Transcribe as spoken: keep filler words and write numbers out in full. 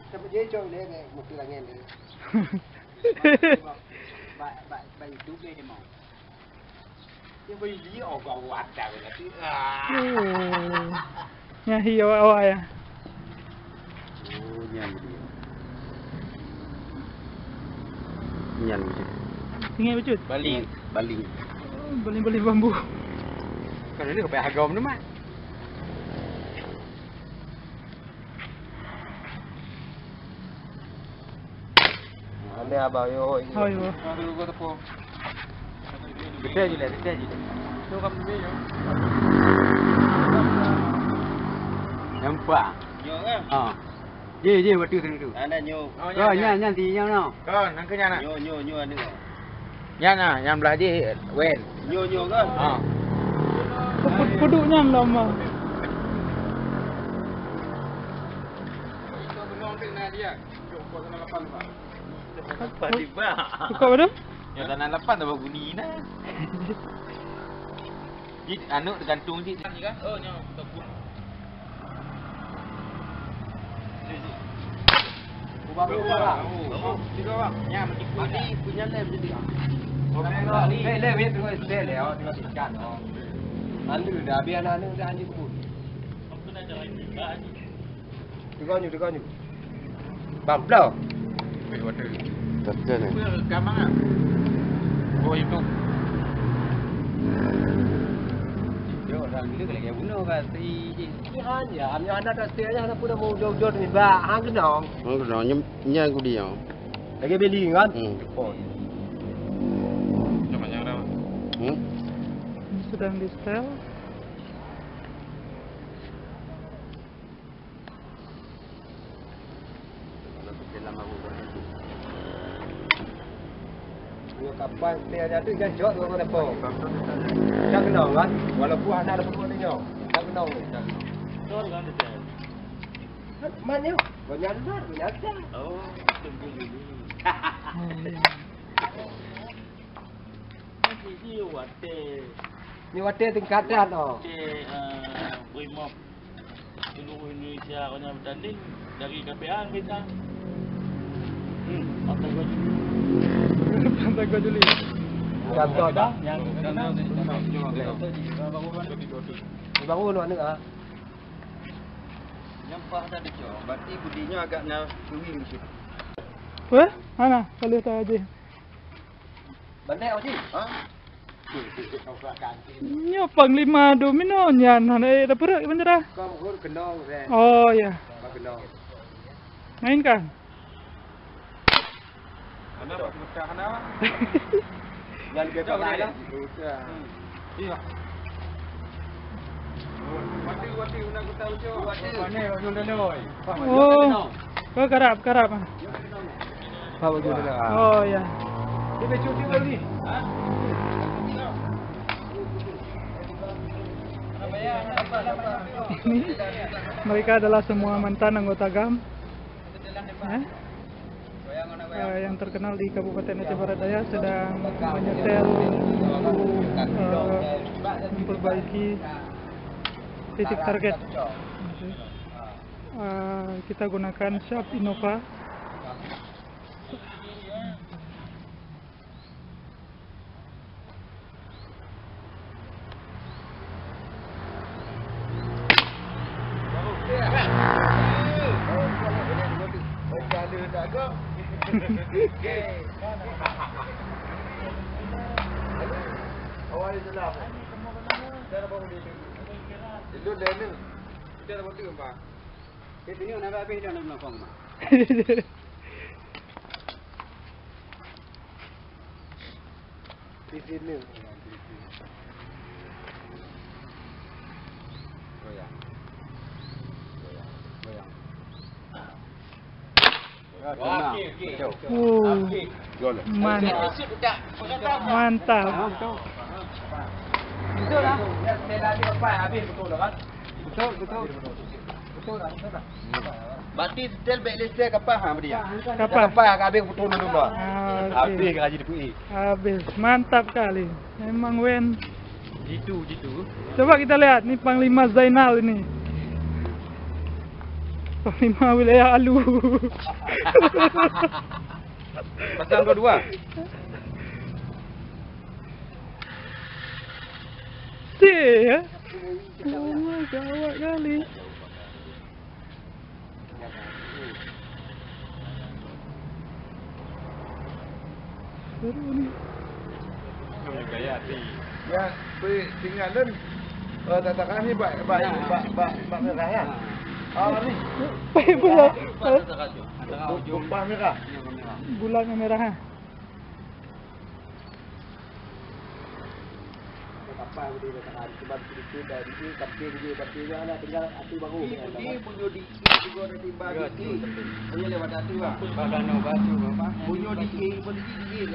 Sampai dia cok dia, dia mesti tangan dia. Ba, ba, ba itu dia mau. Dia beli dia, oh, gawat dah berarti. Ah. Oh. Nyan hi awak-awak ya. Oh, nyan dia. Nyan dia. Tinggi bacut. Baling. Baling. Oh, baling-baling bambu. Kalau dia sampai agam tu mah. Ane abang yo. Oh, iya. Kita je lah, kita je lah. Tu kan beli yo. Nampak. Nyo kan? Ha. Je je waktu tu tu. Ada nyo. Kau nyan nyan ti nyan no. Kan, nang kena nak. Nyo nyo nyo ada. Nyan nah, yang belah je wen. Nyo nyo kan? Ha. Puduk nyan lama. Itu benung kena dia. Jom kau sana lapan, Pak. Apa tiba? Buka apa tu? Yang tanah lapan tak baguni nah. Di anu tergantung di kan? Oh, nyo. Ubah ubah. Tiga orang. Nya mesti punya lem jadi. Eh, lem ya tengok style ya, tengok ikan. Lalu dah habis anak-anak dah anjing pun. Tiga nyu, tiga nyu. Bang, blow. Betul ni. Gampang ah. Oh, itu. Dia orang gila lagi bunuh kan si. Ini hanya, hanya anak dah setia aja, anak pun dah mau jauh-jauh ni, bah, hang kenal. Hang kenal, nyem, nyang ku dia. Lagi beli kan? Hmm. Oh. Macam mana dah? Hmm? Sedang di setel. Dia kapan setia aja tu, jangan jawab dengan apa. Tak kenal kan? Walaupun anak dah bunuh dia. Tak kenal. Tak kenal. Mana? Banyak luar, banyak luar. Oh, tunggu dulu. Oh, iya. Sisi watai. Ni watai tingkatan oh. Watai uh, Boimop. Seluruh Indonesia orang yang bertanding dari K P A kita. Hmm, Pantai Gua Juli. Pantai Gua Juli. Contoh dah. Yang Ni baru nak ni ah. Nyampah tadi cok. Berarti budinya agak na kering sikit. Weh, mana? Kalau tak aja. Bandai Haji. Ha? Nyo panglima domino nyan hana eh dah perut ke penjara. Kau hur kenong saya. Oh ya. Kau kenong. Mainkan. Mana buat pecah mana? Yang dia tak lain. Iya. Waduh, waduh, nak kita ucap. Waduh. Mana orang dah loi? Oh. Kau karap, karap. Apa baju dia? Oh ya. Dia cuti lagi. Ini mereka adalah semua mantan anggota GAM. Eh? Eh, yang terkenal di Kabupaten Aceh Barat Daya sedang menyetel untuk eh, memperbaiki titik target. Eh, kita gunakan Sharp Innova. Di sini. Oh, man-, mantap. Betul lah. Dia setelah dia apa habis betul lah kan? Betul, betul. Betul lah, betul lah. Berarti setel bek lesen kapal ha dia. Kapal. Kapal habis betul dulu lah. Ah, Habis okey. Gaji Deputi. Habis. Mantap kali. Memang Wen. Jitu, jitu. Coba kita lihat ni Panglima Zainal ini. Panglima wilayah Alu. Pasang dua-dua. Si, ya? Oh, gawat kali. Seru ni. Ya, bri tinggai lôn. Eh, tatakan ni bak, bak, bak, bak, bak merah ya. Ah, ni. Pula. Bak merah. Bulan merah, ha. Bunyol di, bunyol di, bunyol di,